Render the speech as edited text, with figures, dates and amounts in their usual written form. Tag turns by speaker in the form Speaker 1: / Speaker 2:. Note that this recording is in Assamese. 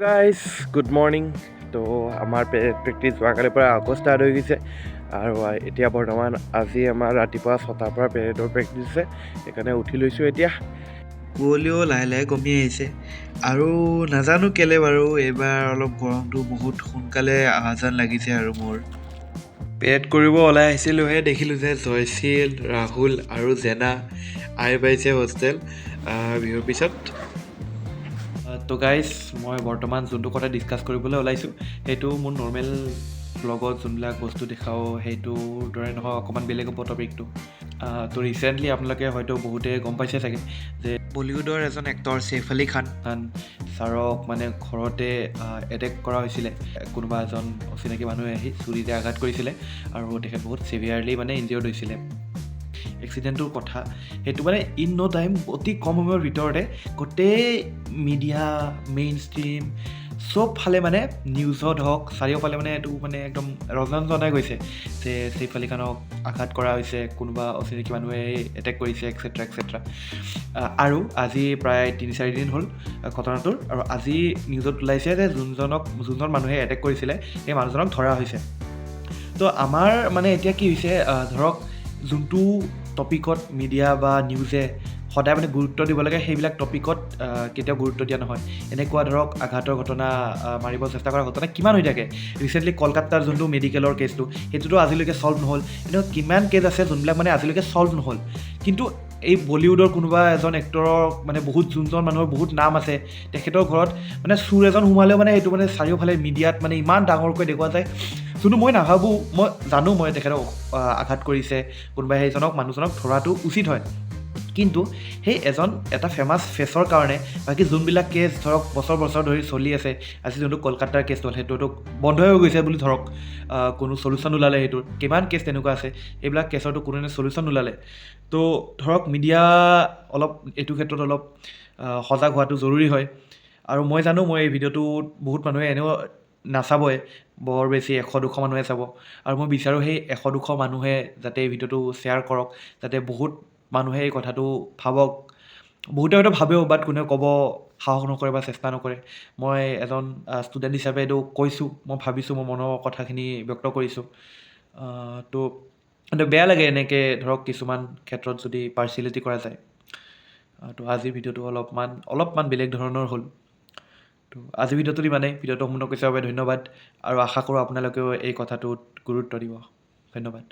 Speaker 1: Guys, good morning. তো আমাৰ প্ৰেক্টিছ যোৱাকালিৰ পৰা আকৌ ষ্টাৰ্ট হৈ গৈছে আৰু এতিয়া বৰ্তমান আজি আমাৰ ৰাতিপুৱা 6টাৰ পৰা পেৰেডৰ প্ৰেক্টিছ আছে, সেইকাৰণে উঠি লৈছোঁ এতিয়া।
Speaker 2: কুঁৱলীও লাহে লাহে কমি আহিছে আৰু নাজানো কেলে বাৰু, এইবাৰ অলপ গৰমটো বহুত সোনকালে অহা যেন লাগিছে। আৰু মোৰ পেৰেড কৰিব ওলাই আহিছিলোঁহে, দেখিলোঁ যে জয়শীল, ৰাহুল আৰু জেনা আহি পাইছে হোষ্টেল বিহুৰ পিছত।
Speaker 3: তো গাইজ, মই বৰ্তমান যোনটো কথা ডিছকাছ কৰিবলৈ ওলাইছোঁ, সেইটো মোৰ নৰ্মেল ব্লগত যোনবিলাক বস্তু দেখাওঁ সেইটোৰ দৰে নহয়, অকণমান বেলেগ হ'ব টপিকটো। তো ৰিচেণ্টলি আপোনালোকে হয়তো বহুতে গম পাইছে চাগে যে
Speaker 2: বলিউডৰ এজন এক্টৰ ছেইফ আলী খান
Speaker 3: খান ছাৰক মানে ঘৰতে এটেক কৰা হৈছিলে। কোনোবা এজন অচিনাকি মানুহে আহি চুৰিৰে আঘাত কৰিছিলে আৰু তেখেত বহুত চিভিয়াৰলি মানে ইনজিয়ৰ্ড হৈছিলে। এক্সিডেণ্টটোৰ কথা সেইটো মানে ইন ন' টাইম, অতি কম সময়ৰ ভিতৰতে গোটেই মিডিয়া, মেইন ষ্ট্ৰীম চব ফালে মানে নিউজত হওক, চাৰিওফালে মানে এইটো মানে একদম ৰজনজনাই গৈছে যে ছেইফ আলী খানক আঘাত কৰা হৈছে, কোনোবা অচিনাকি মানুহে এটেক কৰিছে, এক্সেট্ৰা এক্সেট্ৰা। আৰু আজি প্ৰায় 3-4 দিন হ'ল ঘটনাটোৰ আৰু আজি নিউজত ওলাইছে যে যোনজন মানুহে এটেক কৰিছিলে, সেই মানুহজনক ধৰা হৈছে। তো আমাৰ মানে এতিয়া কি হৈছে, ধৰক যোনটো টপিকত মিডিয়া বা নিউজে সদায় মানে গুৰুত্ব দিব লাগে, সেইবিলাক টপিকত কেতিয়াও গুৰুত্ব দিয়া নহয়। এনেকুৱা ধৰক আঘাতৰ ঘটনা, মাৰিব চেষ্টা কৰা ঘটনা কিমান হৈ থাকে। ৰিচেণ্টলি কলকাতাৰ যোনটো মেডিকেলৰ কেছটো, সেইটোতো আজিলৈকে ছল্ভ নহ'ল। এনেকুৱা কিমান কেছ আছে যোনবিলাক মানে আজিলৈকে ছল্ভ নহ'ল। কিন্তু এই বলিউডৰ কোনোবা এজন এক্টৰৰ মানে বহুত যোনজন মানুহৰ বহুত নাম আছে, তেখেতৰ ঘৰত মানে চোৰ এজন সোমালেও মানে সেইটো মানে চাৰিওফালে মিডিয়াত মানে ইমান ডাঙৰকৈ দেখুওৱা যায়, যোনটো মই নাভাবোঁ। মই জানো মই তেখেতক আঘাত কৰিছে কোনোবাই, সেইজনক মানুহজনক ধৰাটো উচিত হয়। কিন্তু সেই এজন এটা ফেমাছ ফেচৰ কাৰণে বাকী যোনবিলাক কেছ ধৰক বছৰ বছৰ ধৰি চলি আছে, আজি যোনটো কলকাতাৰ কেছটো হ'ল, সেইটোতো বন্ধই হৈ গৈছে বুলি ধৰক, কোনো চলিউশ্যন নোলালে সেইটোৰ। কিমান কেছ তেনেকুৱা আছে, সেইবিলাক কেছৰতো কোনো চলিউশ্যন নোলালে। তো ধৰক মিডিয়া অলপ এইটো ক্ষেত্ৰত অলপ সজাগ হোৱাটো জৰুৰী হয়। আৰু মই জানো মই এই ভিডিঅ'টোত বহুত মানুহে এনেও নাচাবই, বৰ বেছি 100-200 মানুহে চাব। আৰু মই বিচাৰোঁ সেই 100-200 মানুহে যাতে এই ভিডিঅ'টো শ্বেয়াৰ কৰক, যাতে বহুত মানুহে এই কথাটো ভাবক। বহুতে হয়তো ভাবেও, বাট কোনেও ক'ব সাহস নকৰে বা চেষ্টা নকৰে। মই এজন ষ্টুডেণ্ট হিচাপে এইটো কৈছোঁ, মই ভাবিছোঁ, মই মনৰ কথাখিনি ব্যক্ত কৰিছোঁ। তো বেয়া লাগে এনেকৈ ধৰক কিছুমান ক্ষেত্ৰত যদি পাৰ্চিয়েলিটি কৰা যায়। তো আজিৰ ভিডিঅ'টো অলপমান অলপমান বেলেগ ধৰণৰ হ'ল। তো আজিৰ ভিডিঅ'টো ইমানেই। ভিডিঅ'টো সম্পূৰ্ণ কৰি চোৱাৰ বাবে ধন্যবাদ আৰু আশা কৰোঁ আপোনালোকেও এই কথাটোত গুৰুত্ব দিব। ধন্যবাদ।